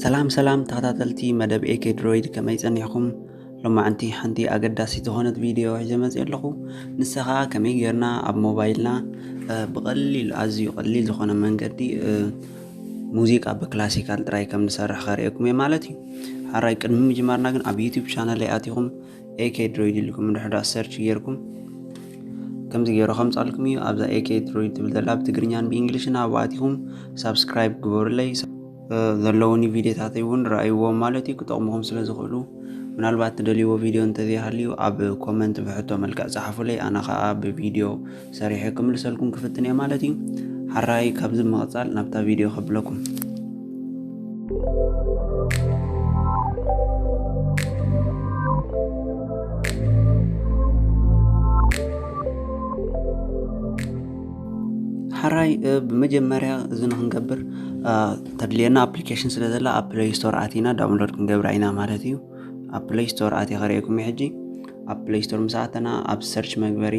ሰላም ሰላም ተኸታተልቲ መደብ ኤኬ ድሮይድ፣ ከመይ ጸኒሕኩም? ሎማዕንቲ ሓንቲ ኣገዳሲት ዝኾነት ቪድዮ ሒዘ መጽእ ኣለኹ። ንሳ ኸኣ ከመይ ጌርና ኣብ ሞባይልና ብቐሊል፣ ኣዝዩ ቀሊል ዝኾነ መንገዲ ሙዚቃ ብክላሲካል ጥራይ ከም ንሰርሕ ከርእየኩም እየ ማለት እዩ። ሓራይ ቅድሚ ምጅማርና ግን ኣብ ዩቲዩብ ቻነለይ ኣቲኹም ኤኬ ድሮይድ ኢልኩም እንድሕር ሰርች ጌርኩም ከምዚ ገይሩ ከምጻልኩም እዩ። ኣብዛ ኤኬ ድሮይድ ትብል ዘላ ብትግርኛን ብእንግሊሽን ኣብኡ ኣቲኹም ሳብስክራይብ ግበሩለይ። ዘለውኒ ቪድዮታተይ እውን ረኣይዎም ማለት እዩ፣ ክጠቕምኹም ስለ ዝኽእሉ። ምናልባት ትደልይዎ ቪድዮ እንተዘይሃልዩ ኣብ ኮመንት ብሕቶ መልክዕ ጸሓፉለይ፣ ኣነ ኸኣ ብቪድዮ ሰሪሐ ክምልሰልኩም ክፍትን እየ ማለት እዩ። ሓራይ ካብዚ ምቕጻል ናብታ ቪድዮ ከብለኩም። ሓራይ ብመጀመርያ እዚ ንክንገብር ተድልየና ኣፕሊኬሽን ስለ ዘላ ኣብ ፕለይ ስቶር ኣቲና ዳውንሎድ ክንገብራ ኢና ማለት እዩ። ኣብ ፕለይ ስቶር ኣቲ ከርእየኩም ሕጂ። ኣብ ፕለይ ስቶር ምስ ኣተና ኣብ ሰርች መግበሪ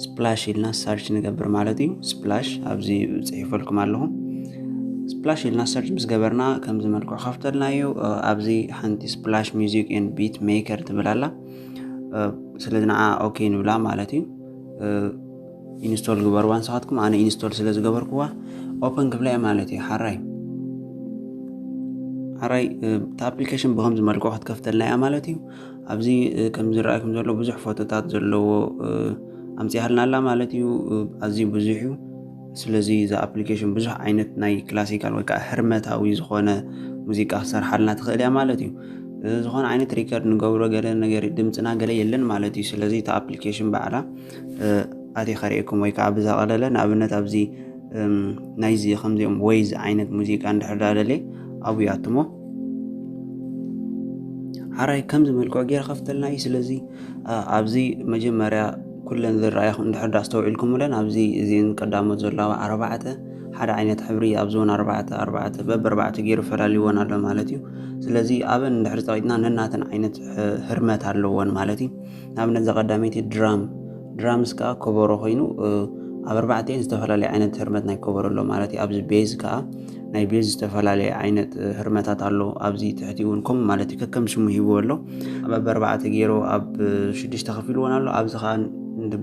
ስፕላሽ ኢልና ሰርች ንገብር ማለት እዩ። ስፕላሽ ኣብዚ ጽሒፈልኩም ኣለኹ። ስፕላሽ ኢልና ሰርች ምስ ገበርና ከምዚ መልክዑ ከፍተልና እዩ። ኣብዚ ሓንቲ ስፕላሽ ሚዚክ ኤንድ ቢት ሜከር ትብል ኣላ። ስለዚ ንዓ ኦኬ ንብላ ማለት እዩ። ኢንስቶል ግበርዋ ንስኻትኩም፣ ኣነ ኢንስቶል ስለ ዝገበርክዋ ኦፐን ክብላ እየ ማለት እዩ። ሓራይ ሓራይ እታ ኣፕሊኬሽን ብከምዚ መልክዑ ክትከፍተልና እያ ማለት እዩ። ኣብዚ ከም ዝረኣየኩም ዘሎ ብዙሕ ፎቶታት ዘለዎ ኣምፅያልና ኣላ ማለት እዩ። ኣዝዩ ብዙሕ እዩ። ስለዚ እዛ ኣፕሊኬሽን ብዙሕ ዓይነት ናይ ክላሲካል ወይ ከዓ ህርመታዊ ዝኾነ ሙዚቃ ክሰርሓልና ትኽእል እያ ማለት እዩ። ዝኾነ ዓይነት ሪከርድ ንገብሮ ገለ ነገር ድምፅና ገለ የለን ማለት እዩ። ስለዚ እታ ኣፕሊኬሽን ባዕላ ኣቲ ከርእየኩም ወይ ከዓ ብዘቐለለ ንኣብነት ኣብዚ ናይዚ ከምዚኦም ወይዝ ዓይነት ሙዚቃ እንድሕር ዳለለ ኣብኡ ይኣትሞ ሓራይ ከምዚ መልክዑ ገይረ ከፍተልና እዩ። ስለዚ ኣብዚ መጀመርያ ኩለን ዝረኣየኹም እንድሕር ዳ ኣስተውዒልኩምለን ኣብዚ እዚን ቀዳሞት ዘለዋ ኣርባዕተ ሓደ ዓይነት ሕብሪ ኣብዚ እውን ኣርባዕተ ኣርባዕተ በብ ኣርባዕተ ገይሩ ፈላልይወን ኣሎ ማለት እዩ። ስለዚ ኣበን እንድሕር ፀቂጥና ነናተን ዓይነት ህርመት ኣለዎን ማለት እዩ። ንኣብነት እዛ ቀዳመይቲ ድራም ድራምስ ከዓ ከበሮ ኮይኑ ኣብ ኣርባዕቲኤን ዝተፈላለየ ዓይነት ህርመት ናይ ከበሮ ኣሎ ማለት እዩ። ኣብዚ ቤዝ ከዓ ናይ ቤዝ ዝተፈላለየ ዓይነት ህርመታት ኣሎ። ኣብዚ ትሕቲ እውን ከምኡ ማለት እዩ። ከከም ሽሙ ሂብዎ ኣሎ። ኣብ ኣርባዕተ ገይሩ ኣብ ሽዱሽተ ከፊልዎን ኣሎ። ኣብዚ ከዓ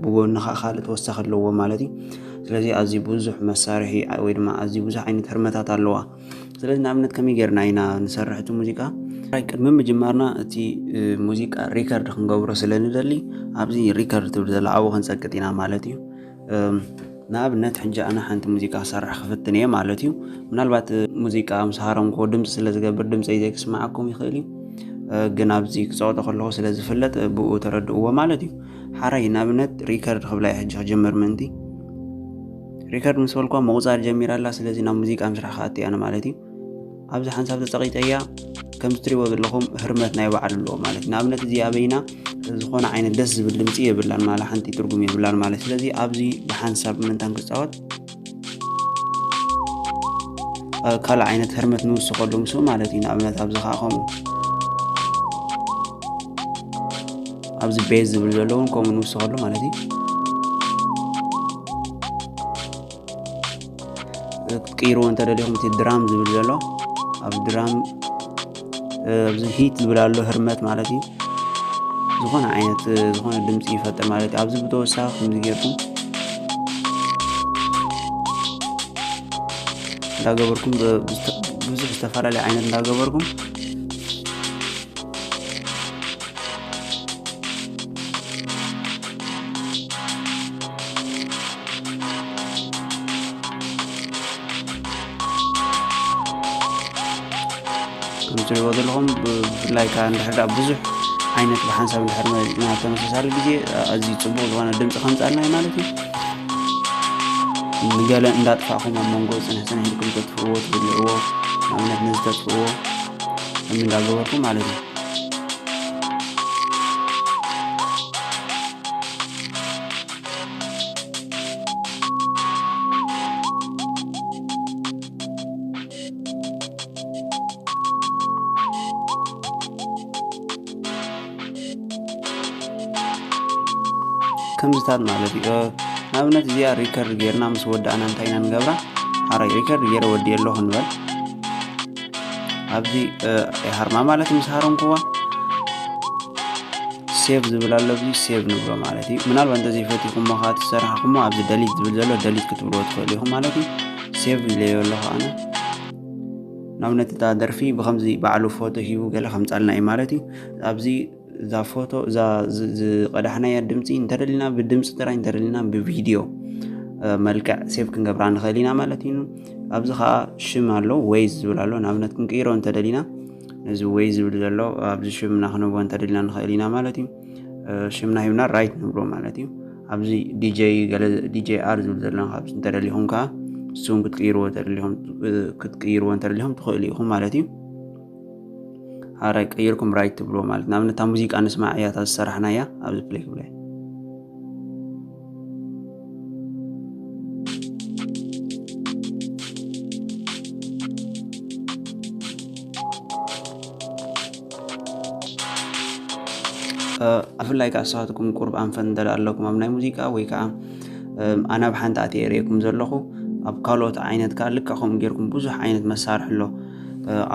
ብጎኒ ከዓ ካልእ ተወሳኺ ኣለዎ ማለት እዩ። ስለዚ ኣዝዩ ብዙሕ መሳርሒ ወይ ድማ ኣዝዩ ብዙሕ ዓይነት ህርመታት ኣለዋ። ስለዚ ንኣብነት ከመይ ጌርና ኢና ንሰርሕ እቲ ሙዚቃ? ቅድሚ ምጅማርና እቲ ሙዚቃ ሪከርድ ክንገብሮ ስለ ንደሊ ኣብዚ ሪከርድ ትብል ዘላ ኣብኡ ክንጸቅጥ ኢና ማለት እዩ። ንኣብነት ሕጂ ኣነ ሓንቲ ሙዚቃ ክሰርሕ ክፍትን እየ ማለት እዩ። ምናልባት ሙዚቃ ምስ ሃረምክዎ ድምፂ ስለ ዝገብር ድምፀይ ዘይክስማዓኩም ይኽእል እዩ። ግን ኣብዚ ክፀቕጦ ከለኹ ስለ ዝፍለጥ ብኡ ተረድእዎ ማለት እዩ። ሓራይ ንኣብነት ሪከርድ ክብላ እየ ሕጂ ክጅምር ምእንቲ ሪከርድ ምስ በልኳ ምቑጻር ጀሚራ ኣላ። ስለዚ ናብ ሙዚቃ ምስራሕ ክኣቲ ኣነ ማለት እዩ። ኣብዚ ሓንሳብ ተጸቒጠያ ከም ትሪእዎ ዘለኹም ህርመት ናይ ባዕሉ ኣለዎ ማለት እዩ። ንኣብነት እዚ ኣበይና ዝኾነ ዓይነት ደስ ዝብል ድምፂ የብላን ማለት ሓንቲ ትርጉም የብላን ማለት። ስለዚ ኣብዚ ብሓንሳብ ምንታን ክጻወት ካልእ ዓይነት ህርመት ንውስኸሉ ምስኡ ማለት እዩ። ንኣብነት ኣብዚ ከዓ ከምኡ ኣብዚ ቤዝ ዝብል ዘለውን ከምኡ ንውስኸሉ ማለት እዩ። ክትቅይርዎ እንተደሊኹም እቲ ድራም ዝብል ዘሎ ኣብ ድራም ኣብዚ ሂት ዝብል ኣሎ ህርመት ማለት እዩ። ዝኾነ ዓይነት ዝኾነ ድምፂ ይፈጥር ማለት እዩ። ኣብዚ ብተወሳኺ ከምዚ ጌርኩም እንዳገበርኩም ብዙሕ ዝተፈላለየ ዓይነት እንዳገበርኩም ከም ትሪእዎ ዘለኹም ብፍላይ ከዓ እንድሕር ዳ ብዙሕ ዓይነት ብሓንሳብ እንድሕር መሪፅና ኣብ ተመሳሳሊ ግዜ ኣዝዩ ፅቡቕ ዝኾነ ድምፂ ከምፃልና እዩ ማለት እዩ። ንገለ እንዳጥፋእኹም ኣብ መንጎ ፅንሕ ፅንሕ ኢልኩም ተጥፍእዎ ትብልዕዎ ንኣብነት ነዚ ተጥፍእዎ እንዳገበርኩም ማለት እዩ። ከምዚታት ማለት እዩ። ንኣብነት እዚኣ ሪከርድ ጌርና ምስ ወዳእና እንታይ ኢና ንገብራ? ሓራይ ሪከርድ ገይረ ወዲኤ ኣለኹ ንበል። ኣብዚ ይሃርማ ማለት ምስ ሃረምክዋ ሴቭ ዝብል ኣሎ። ኣብዚ ሴቭ ንብሎ ማለት እዩ። ምናልባት እንተዘይፈቲኹሞ ከዓ ትሰርሕኹሞ ኣብዚ ደሊት ዝብል ዘሎ ደሊት ክትብልዎ ትኽእሉ ኢኹም ማለት እዩ። ሴቭ ኢለዮ ኣለኹ ኣነ። ንኣብነት እታ ደርፊ ብከምዚ ባዕሉ ፎቶ ሂቡ ገለ ከምፃልና እዩ ማለት እዩ። ኣብዚ እዛ ፎቶ እዛ ዝቀዳሕናያ ድምፂ እንተደሊና ብድምፂ ጥራይ እንተደሊና ብቪድዮ መልክዕ ሴቭ ክንገብራ ንኽእል ኢና ማለት እዩ። ኣብዚ ከዓ ሽም ኣሎ፣ ዌይዝ ዝብል ኣሎ። ንኣብነት ክንቅይሮ እንተደሊና ነዚ ዌይዝ ዝብል ዘሎ ኣብዚ ሽምና ክንቦ እንተደሊና ንኽእል ኢና ማለት እዩ። ሽምና ሂብና ራይት ንብሎ ማለት እዩ። ኣብዚ ዲጄ ገለ ዲጄ ኣር ዝብል ዘሎ ኣብዚ እንተደሊኹም ከዓ እሱም ክትቅይርዎ እንተደሊኹም ክትቅይርዎ እንተደሊኹም ትኽእሉ ኢኹም ማለት እዩ። ሓራይ ቀይርኩም ራይት ትብልዎ ማለት ንኣብነት እታ ሙዚቃ ንስማዕ እያ እታ ዝሰራሕናያ ኣብዚ ፕሌይ ክብለ ብፍላይ ከዓ ንስኻትኩም ቁሩብ ኣንፈት እንተ ኣለኩም ኣብ ናይ ሙዚቃ ወይ ከዓ ኣነ ኣብ ሓንቲ ኣትየ ርእየኩም ዘለኹ ኣብ ካልኦት ዓይነት ከዓ ልክዕ ከምኡ ጌርኩም ብዙሕ ዓይነት መሳርሒ ኣሎ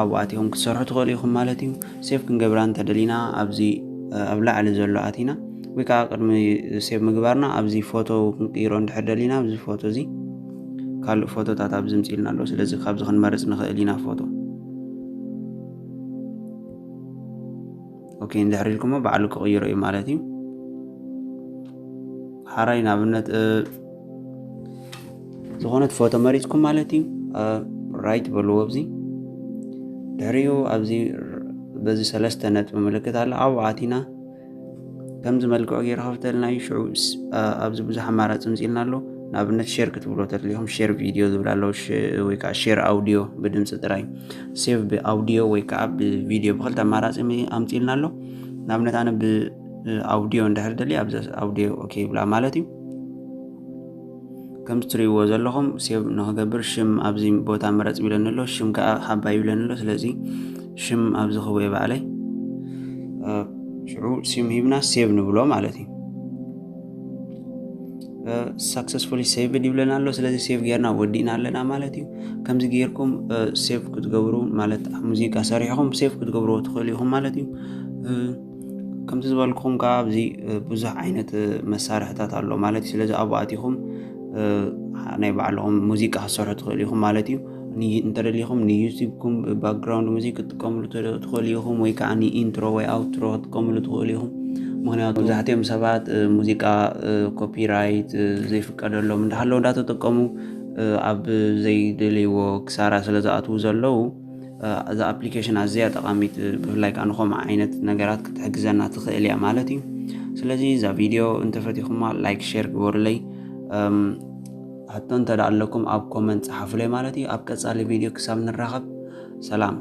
ኣብኡ ኣቲኹም ክትሰርሑ ትኽእሉ ኢኹም ማለት እዩ። ሴቭ ክንገብራ እንተደሊና ኣብዚ ኣብ ላዕሊ ዘሎ ኣቲና ወይ ከዓ ቅድሚ ሴቭ ምግባርና ኣብዚ ፎቶ ክንቅይሮ እንድሕር ደሊና ኣብዚ ፎቶ እዚ ካልእ ፎቶታት ኣብዚ ምፅልና ኣሎ። ስለዚ ካብዚ ክንመርፅ ንኽእል ኢና ፎቶ። ኦኬ እንድሕር ኢልኩሞ ባዕሉ ክቕይሮ እዩ ማለት እዩ። ሓራይ ንኣብነት ዝኾነት ፎቶ መሪፅኩም ማለት እዩ። ራይት በልዎ ኣብዚ ድሕሪኡ ኣብዚ በዚ ሰለስተ ነጥቢ ምልክት ኣሎ ኣብኡ ኣቲና ከምዚ መልክዑ ገይሩ ከፍተልና እዩ። ሽዑ ኣብዚ ብዙሕ ኣማራፂ ምፅልና ኣሎ። ንኣብነት ሼር ክትብሎ ተደሊኹም ሼር ቪድዮ ዝብል ኣሎ ወይ ከዓ ሼር ኣውዲዮ ብድምፂ ጥራይ ሴቭ ብኣውዲዮ ወይ ከዓ ብቪድዮ ብክልተ ኣማራፂ ኣምፅልና ኣሎ። ንኣብነት ኣነ ብኣውዲዮ እንድሕር ደሊ ኣብዚ ኣውዲዮ ኦኬ ይብላ ማለት እዩ። ከምዚ ትሪእዎ ዘለኹም ሴቭ ንክገብር ሽም ኣብዚ ቦታ ምረፅ ይብለኒ ኣሎ። ሽም ከዓ ሃባ ይብለኒ ኣሎ። ስለዚ ሽም ኣብዚ ክህቦ እየ ባዕለይ። ሽዑ ሽም ሂብና ሴቭ ንብሎ ማለት እዩ። ሳክሰስፉሊ ሴቭድ ይብለና ኣሎ። ስለዚ ሴቭ ጌርና ወዲእና ኣለና ማለት እዩ። ከምዚ ጌርኩም ሴቭ ክትገብሩ ማለት ሙዚቃ ሰሪሕኹም ሴቭ ክትገብርዎ ትኽእሉ ኢኹም ማለት እዩ። ከምቲ ዝበልኩኹም ከዓ ኣብዚ ብዙሕ ዓይነት መሳርሕታት ኣሎ ማለት እዩ። ስለዚ ኣብኡ ኣቲኹም ናይ ባዕልኹም ሙዚቃ ክትሰርሑ ትኽእሉ ኢኹም ማለት እዩ። እንተደሊኹም ንዩቲብኩም ባክግራውንድ ሙዚክ ክትጥቀምሉ ትኽእሉ ኢኹም ወይ ከዓ ንኢንትሮ ወይ ኣውትሮ ክትጥቀምሉ ትኽእሉ ኢኹም። ምክንያቱ መብዛሕትኦም ሰባት ሙዚቃ ኮፒራይት ዘይፍቀደሎም እንዳሃለዉ እንዳተጠቀሙ ኣብ ዘይደልይዎ ክሳራ ስለ ዝኣትዉ ዘለዉ እዛ ኣፕሊኬሽን ኣዝያ ጠቓሚት ብፍላይ ከዓ ንኸምኡ ዓይነት ነገራት ክትሕግዘና ትኽእል እያ ማለት እዩ። ስለዚ እዛ ቪድዮ እንተፈቲኹማ ላይክ ሼር ግበሩለይ። ሕቶ እንተ ኣለኩም ኣብ ኮመንት ፀሓፉለይ ማለት እዩ። ኣብ ቀፃሊ ቪድዮ ክሳብ ንራኸብ ሰላም።